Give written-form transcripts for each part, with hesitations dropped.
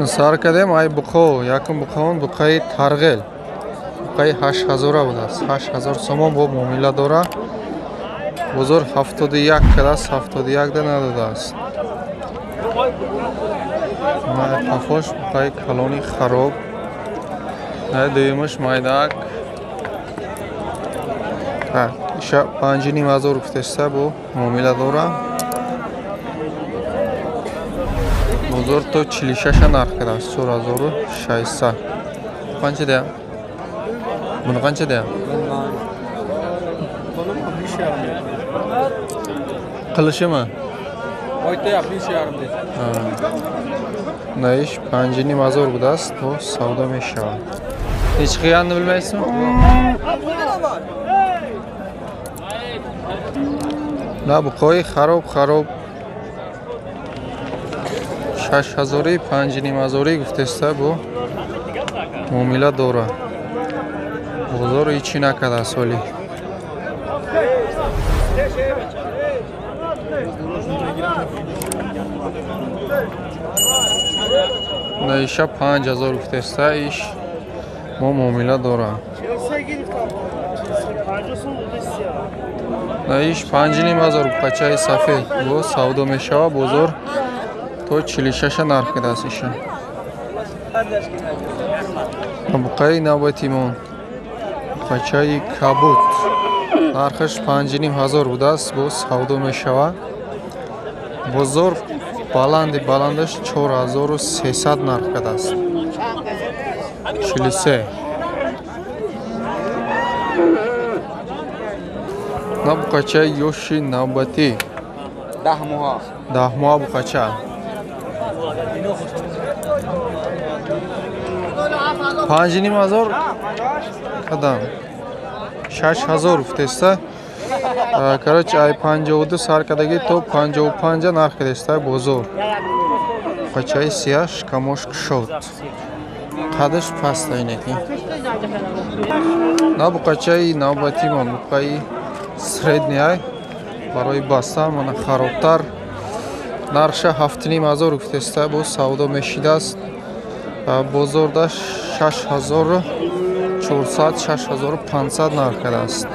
Сар кардем ай буқо, якум буқаон буқаи Тарғел. Буқаи 8000 будааст. 8000 сомон бо муомила дора. Бозор 71 кардааст, 71 да надодааст. Қафош буқаи калони хароб. Дуюмаш майдак. Иша 5500 гуфтеста бо муомила дора. Бозор то 46 нарх кардааст, 4600. Қанча деям? Буни қанча деям? Qilishimi? Oytayap 5,5 dedi. Наиш 5500 будааст, бо савдо мешавад. Ҳеч қилганini bilmaysizmi? На буқои хароб хароб 6000 5500 гуфтеста бо муомила дора. Бозор ҳечи накардааст ҳоли. Наиша 5000 гуфтеста иш мо муомила дора. Наиш 5500 буқачаи сафед бо савдо мешавад. Бозор то 46 нарх кардааст иша. Буқаи навбатимон буқачаи кабуд нархаш 5500 будааст, бо савдо мешавад. Бозор баланди баландаш 4300 нарх кардааст. 43. На буқачаи ёши навбатӣ 10 моҳа. 10 моҳа буқача. 5500 қадам. 6000 гуфтеста. Короче, ай 52 сар кардагӣ то 55 нарх кардеста бозор. Буқачаи сия шикамош кушод. Қадаш паст айнеки. На буқачаи навбатимон буқаи средний ай барои баста мана харобтар. Нархша 7500 гуфтеста бо савдо мешидааст. Бозорда 6400 6500 нарх кардааст.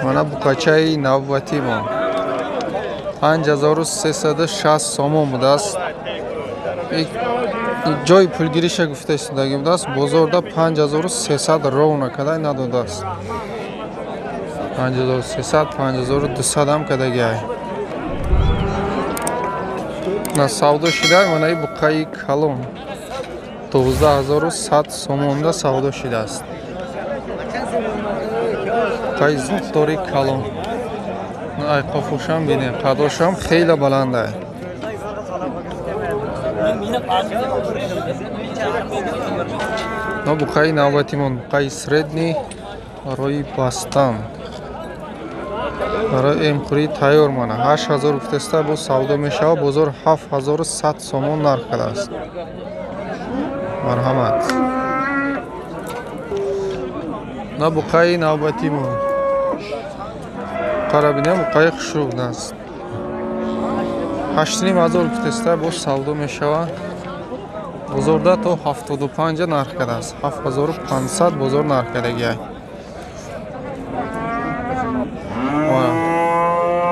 Мана буқачаи навбатимон 5360 сомон будааст. Ҷои пулгириша гуфта истодагӣ будааст. Бозорда 5300 ровно кадай надодааст. 5300 5200 ҳам кадаги ай. На савдо шида манаи буқаи калон 12100 сомонда савдо шидааст. Буқаи зоттори калон. Ай қофушам бинем, қадошам хеле баланд ай. На буқаи навбатимон буқаи средний барои бастан. Барои эмхӯрӣ тайёр мана 8000 гуфтеста бо савдо мешавад. Бозор 7100 сомон нарх кардааст. Марҳамат. На буқаи навбатимон буқара бинем, буқаи хушрӯ будааст. 8500 гуфтеста бо савдо мешавад. Бозорда то 75 нарх кардааст. 7500 бозор нарх кардагиай.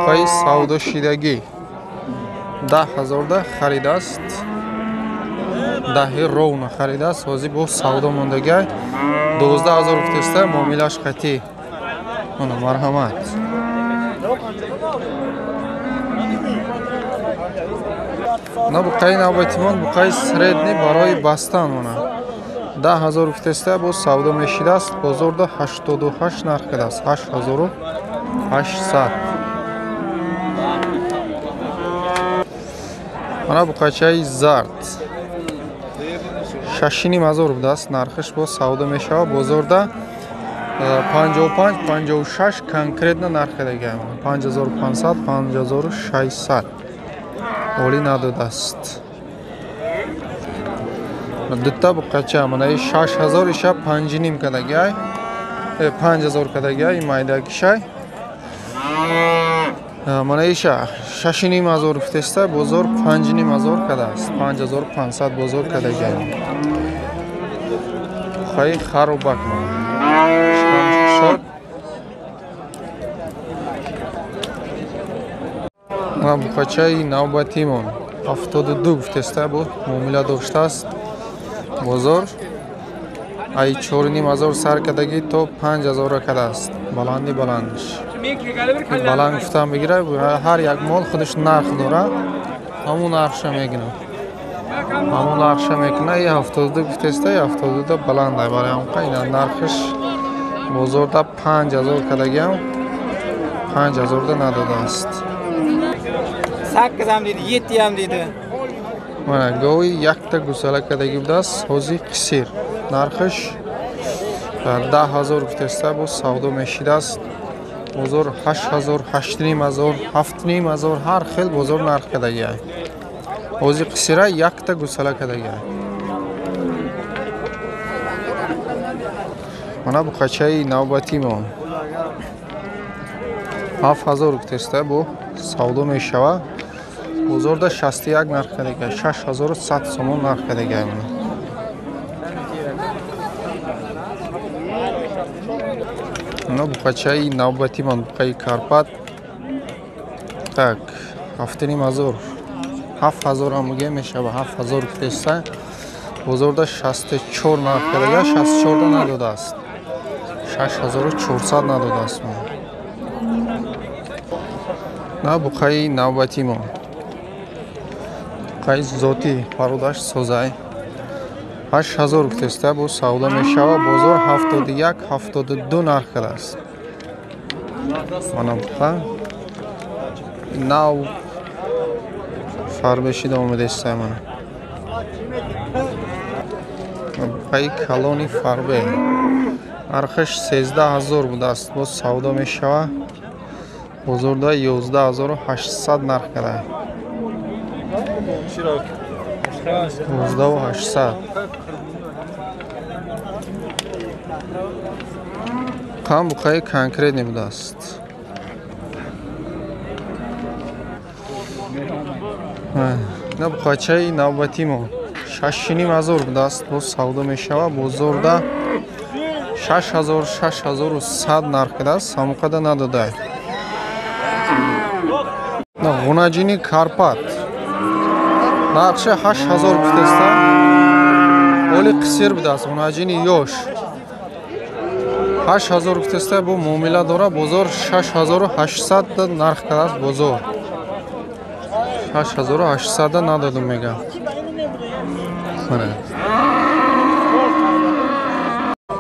Буқаи савдошидагӣ 10000 да харидааст. Даҳи ровно харидааст. Ҳозир бо савдо мондагиай. 12000 гуфтеста муомилаш қатъӣ. Мана марҳамат. На буқаи навбатимон буқаи средний барои бастан мона 10000 гуфтеста бо савдо мешидааст. Бозорда 88 нарх кардааст. 8800. Мана буқачаи зард 6500 будааст. Нархаш бо савдо мешавад. Бозорда 55 56 конкретно нарх кардагиай. 5500 5600 олӣ надодааст. Дута буқача манаи 6000 иша 5,5 кардагиай. 5000 кардагиай майдакишай. Мана иша 6,5 ҳазор гуфтеста, бозор 5,5 ҳазор кардааст. 5500 бозор кардагиам. Бухаи харубак мана. Шод. Мана бухачаи навбатимон 72 гуфтеста, бо муомила доштааст. Бозор ай 4,5 ҳазор сар кардагӣ то 5 ҳазорра кардааст. Баланди баландиш. Баланд гуфтам бигира, ҳар як мол худаш нарх дора, ҳамун нархша мегирад. Ҳамун нархша мекуна, и 72 гуфтеста, и 72 баланд ай барои ҳамқа ина нархш бозорда 5000 кардагиам, 5000да надодааст. 8 ham deydi, 7 ham deydi. Mana гови якта гусала кардагӣ будааст, ҳозир қисир. Нархш 10 000 гуфтеста, бо савдо мешидааст. Бозор 8000, 8,5 ҳазор, 7,5 ҳазор, ҳар хел бозор нарх кардагиай. Ҳозир қисира, якта гусала кардагиай. Мана буқачаи навбатимон 7000 гуфтеста, бо савдо мешава. Бозорда 61 нарх кардагиай, 6100 сомон нарх кардагиай. Мана Мана буқачаи навбатимон, буқаи Карпат. Так, 7,5 ҳазор, 7000 ҳам мегӯям мешава, 7000 гуфтеста. Бозорда 64 нарх кардага, 64 надодааст. 6400 надодааст. На буқаи навбатимон. Буқаи зотӣ, пародаш созай. 8000 гуфтеста, бо савдо мешава. Бозор 71, 72 нарх кардааст. Мана буқа нав фарбешида омадеста. Мана буқаи калони фарбе, нархаш 13 000 будааст, боз савдо мешава. Бозорда 11 800 нарх карда, 11 800. Кам буқаи конкретный будааст. На буқачаи навбатимо 6,5 ҳазор будааст, боз савдо мешава. Бозорда 6000, 6100 нарх кардааст, ҳамон надодай. Ғунаҷини Карпат нархша 8000 гуфтеста, оли қисир будааст. Ғунаҷини ёш 8000 гуфтеста, бо муомила дора. Бозор 6800 нарх кардааст, бозор 6800 надодум мегам. Мана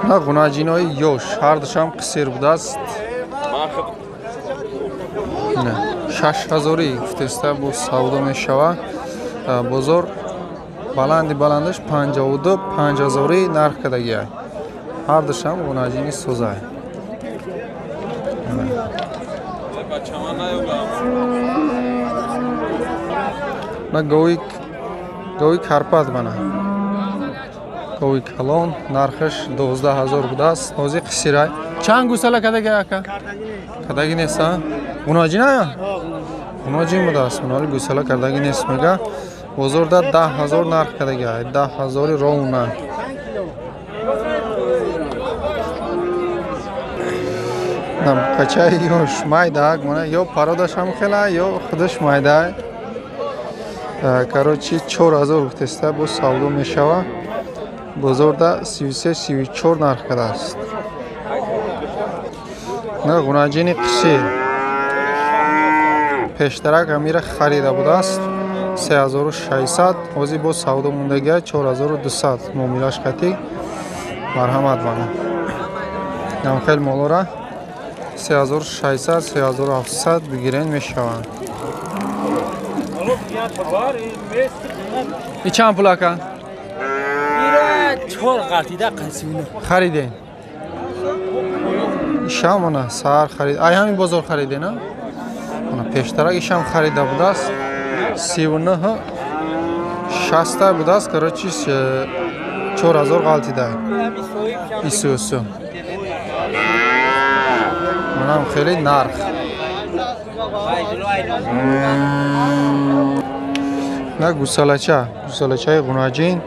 на ғунаҷинои ёш, ҳардушам қисир будааст. 6000-и гуфтеста, бо савдо мешава. Бозор баланди баландаш 52, 5000-и нарх кардагиай. Ҳардушам ғунаҷини созай. На гови Карпат, мана гови калон, нархаш 12 000 будааст, ҳозир қисирай. Чанд гусала кардагиай, ака? Кардаги нест, а? Ғунаҷин ая? Ғунаҷин будааст, оли гусала кардаги нест мега. Бозорда 10 000 нарх кардагиай, 10 000-и ровно. Качаи ёш майдаак, мана ё пародаш ҳам хела, ё худаш майдаак. Короче, 4000 гуфтеста, бо савдо мешава. Бозорда 33, 34 нарх кардааст. На ғунаҷини қисир, пештарак амира харида будааст 3600, ҳозир бо савдо мондагиа 4200 муомилаш қатӣ. Марҳамат, мана намхел молора 3600, 3700 бигирен мешаванд. И чанд пул, ака? Чор ғалтида қасиуна. Хариден? Ишам мана саҳар харид, ай ҳамин бозор хариден, а? Мана пештарак ишам харида будааст, 39 60 будааст. Короче, 4000 ғалтида исусу. Манам хеле нарх. На гусалача, гусалачаи ғунаҷин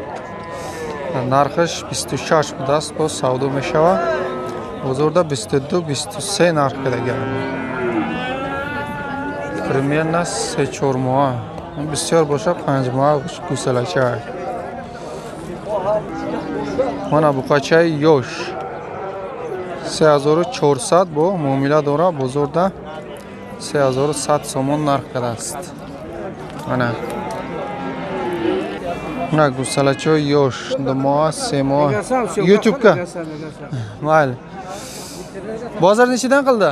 нархаш 26 будааст, боз савдо мешавад. Бозорда 22-23 нарх кардагиам. Примерно 3-4 моҳа. Бисёр боша 5 моҳа гусалача. Мана буқачаи ёш 3400 бо муомила дора, бозорда 3100 сомон нарх кардааст. Мана на гусалачаи ёш 2 моҳа, 3 моҳа. Ютубка. Mayli. Bozor nechidan qildi?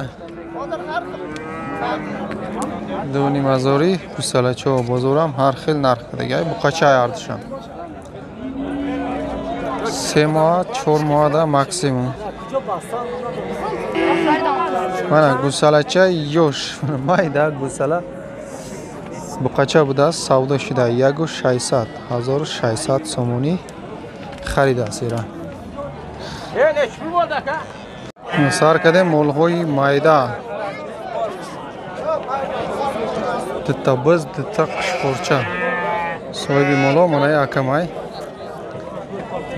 2,5 hazori gusalacha bozor ham har xil narx degan. Buqacha ardisham. 3 moh, 4 mohda maksimum. Mana gusalacha yosh, mayda gusala. Buqacha будааст, савдо шуда 1600, 1600 сомонӣ харидааст ира. Сар кардем молҳои майда. Дутта биз, дутта қушқурча. Соҳиби моло манаи акамай.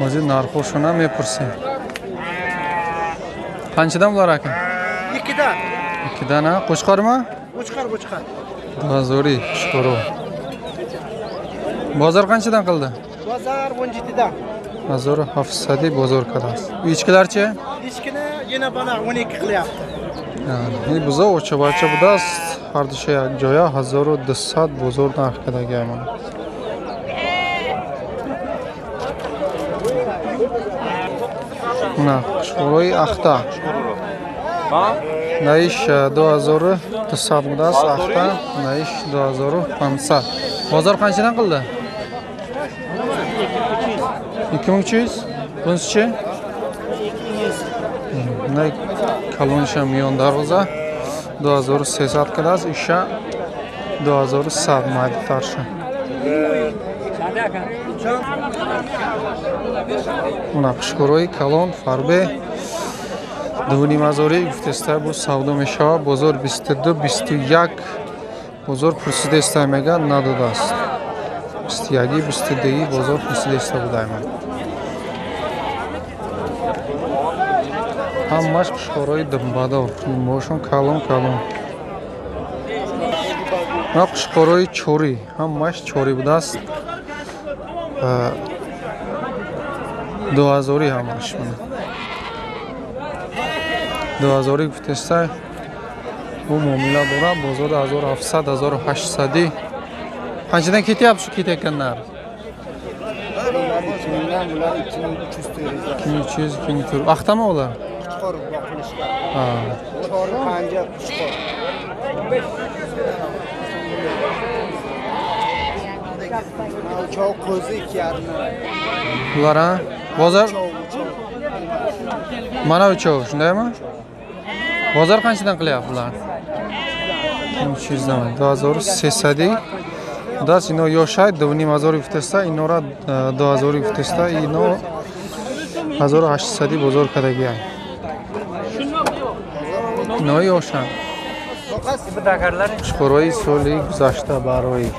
Ҳозир нархҳошона мепурсем. Qanchadan bular aka? Ikkidan. Ikkidan, ha? Qo'chqormi? Qo'chqor, qo'chqor. 2000 qo'chqori. Bozor qanchadan qildi? Bozor 17dan. 1700 bozor qiladi. Echkilarchi? Echkini yana bana 12 qilyapti. Ин бузо очабача будааст, ҳар душа як ҷоя 1200 бозор нарх кардагиамон. На қушқорои ахта. Наиш 2200 будааст, ахта, наиш 2500. Бозор qanchadan qildi? 2300. Bunisichi? Най калониша миён дарвоза 2300 кардааст, иша 2100 майдатарша. Мана қушқорои калон фарбе 2,5 ҳазори гуфтеста бо савдо мешавад. Бозор 22-21 бозор пурсидеста мега надодааст. 21 22 бозор пурсидеста будаем. Ҳамаш қушқорои думбадор, думбошон калон калон. Ма қушқорои чорӣ, ҳамаш чорӣ будааст. 2000 ҳамаш. 2000 гуфтеста бу муомила дора, бозор 1700 1800. Qanchadan ketyapti shu ketayotgan narx? 2300, 2400. Axtami ular? Qo'chqor boqilishgan. Ha. Chori panja qo'chqor. Uchoq qo'zi 2,5. Bular ha? Bozor mana uchoq, shundaymi? Bozor qanchadan qilyapti bular? 300 dan. 2300. Das ino yoshай 2,5 ҳазори гуфтеста, инора 2000 гуфтеста, ино 1800 бозор кардагиай. Ино ёшанд. Қушқорои соли гузашта барои